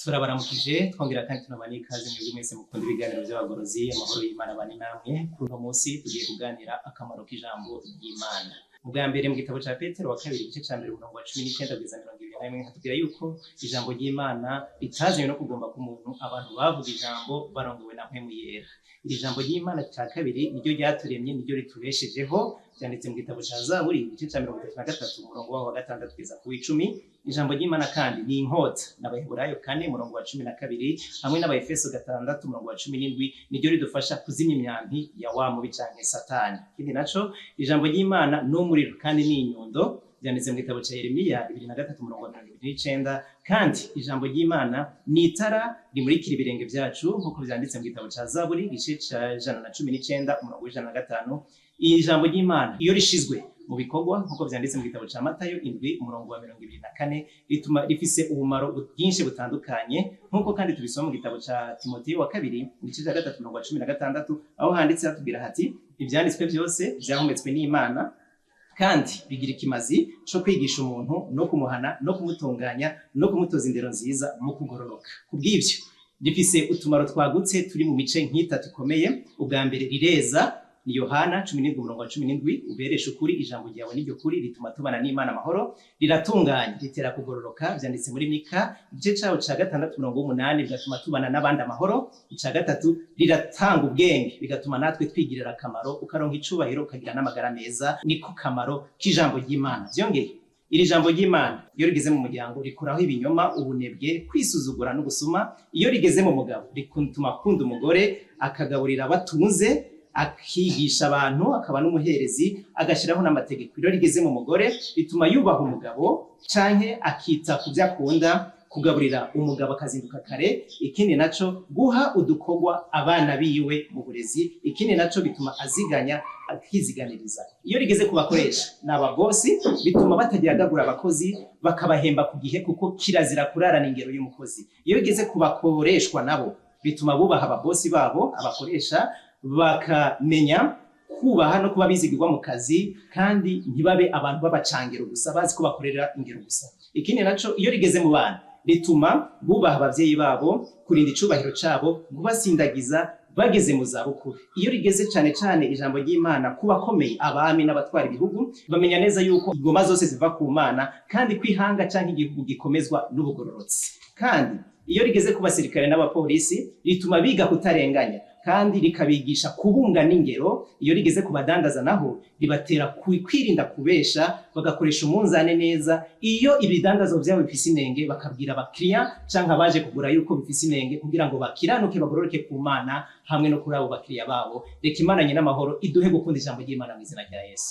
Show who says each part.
Speaker 1: Turabaramukije, twongera kandi tunabaha n'ikaze mwebwe mwese mukunda ibiganiro by'abagorozi. Amahoro y'Imana bane namwe. Kuri uno munsi tugiye kuganira akamaro k'ijambo ry'Imana. Ubwa mbere, mu gitabo ca Petero wa kabiri, igice ca mbere, umurongo wa 19 kugeza 21, hatubwira yuko ijambo ry'Imana ritazanywe no kugomba k'umuntu, abantu bavuga ijambo barongowe na Mpwemu Yera. Iri jambo ry'Imana ca kabiri niryo ryaturemye, niryo ritubeshejeho. Vyanditse mu gitabo ca Zaburi, igice ca 33, umurongo waho wa gatandatu kugeza ku w'icumi. Ijambo ry'Imana kandi ni inkota, n'Abaheburayo 4, umurongo wa 12, hamwe n'Abaefeso 6, umurongo wa 17, niryo ridufasha kuzimya imyambi ya wa mubi canke Satani. Ikindi naco, ijambo ry'Imana ni umuriro kandi ni inyundo, vyanditse mu gitabo ca Yeremiya 23, umurongo wa 29. Kandi ijambo ry'Imana ni itara rimurikira ibirenge vyacu, nk'uko vyanditse mu gitabo ca Zaburi, igice ca 119, umurongo wa 105. Iri jambo ry'Imana iyo rishizwe mu bikorwa, nk'uko vyanditse mu gitabo ca Matayo 7, umurongo wa 24, rituma rifise ubumaro bwinshi butandukanye, nk'uko kandi tubisoma mu gitabo ca Timoteyo wa kabiri, igice ca gatatu, umurongo wa 16, aho handitse hatubwira hati: "Ivyanditswe byose vyahumetswe n'Imana kandi bigira ikimazi co kwigisha umuntu no kumuhana no kumutunganya no kumutoza indero nziza mu kugororoka." Kubw'ivyo rifise utumaro twagutse turi mu mice nk'itatu ikomeye. Ubwa mbere, rireza, ni Yohana 17, umurongo wa 17: "Uberesha ukuri, ijambo ryawe n'iryo kuri." Rituma tubana n'Imana amahoro. Riratunganya, ritera kugororoka, vyanditse muri Mika, igice cawo ca gatandatu, umurongo w'umunani, bigatuma tubana n'abandi amahoro. Ica gatatu, riratanga ubwenge, bigatuma natwe twigirira akamaro, ukaronka icubahiro, ukagira n'amagara meza. Niko kamaro k'ijambo ry'Imana. Vyongeye, iri jambo ry'Imana iyo rigeze mu muryango rikuraho ibinyoma, ubunebwe, kwisuzugura n'ubusuma. Iyo rigeze mu mugabo rituma akunda umugore, akagaburira abatunze, akigisha abantu, akaba n'umuherezi, agashyiraho n'amategeko. Iyo rigeze mu mugore bituma yubaha umugabo canke akita ku byo akunda, kugaburira umugabo, akazinduka kare. Ikindi naco, guha udukorwa abana biwe mu burezi. Ikindi naco, bituma aziganya, akiziganiriza. Iyo rigeze ku bakoresha ni ababosi, bituma batagiragagura abakozi, bakabahemba ku gihe, kuko kirazira kurarana ingero y'umukozi. Iyo rigeze ku bakoreshwa nabo, bituma bubaha ababosi babo, abakoresha, bakamenya kubaha no kuba bizigirwa mu kazi, kandi ntibabe abantu b'abacangero gusa, bazi ko bakorera ingero gusa. Ikindi naco, iyo rigeze mu bana rituma bubaha abavyeyi babo, kurinda icubahiro cabo, kubasindagiza bageze mu zabukuru. Iyo rigeze cane cane ijambo ry'Imana ku bakomeye, abami n'abatwara ibihugu, bamenya neza yuko ingoma zose ziva ku Mana, kandi kwihanga canke igihugu gikomezwa n'ubugororotsi. Kandi iyo rigeze ku basirikare n'abapolisi rituma biga kutarenganya, kandi rikabigisha kubunga n'ingero. Iyo rigeze ku badandaza naho ribatera kwirinda kubesha, bagakoresha umunzane neza. Iyo ibidandazwa vyabo bifise inenge, bakabwira abakiriya canke abaje kugura yuko bifise inenge, kugira ngo bakiranuke, bagororoke ku Mana hamwe no kuri abo bakiriya babo. Reka Imana nyina amahoro iduhe gukunda ijambo ry'Imana mu izina rya Yesu.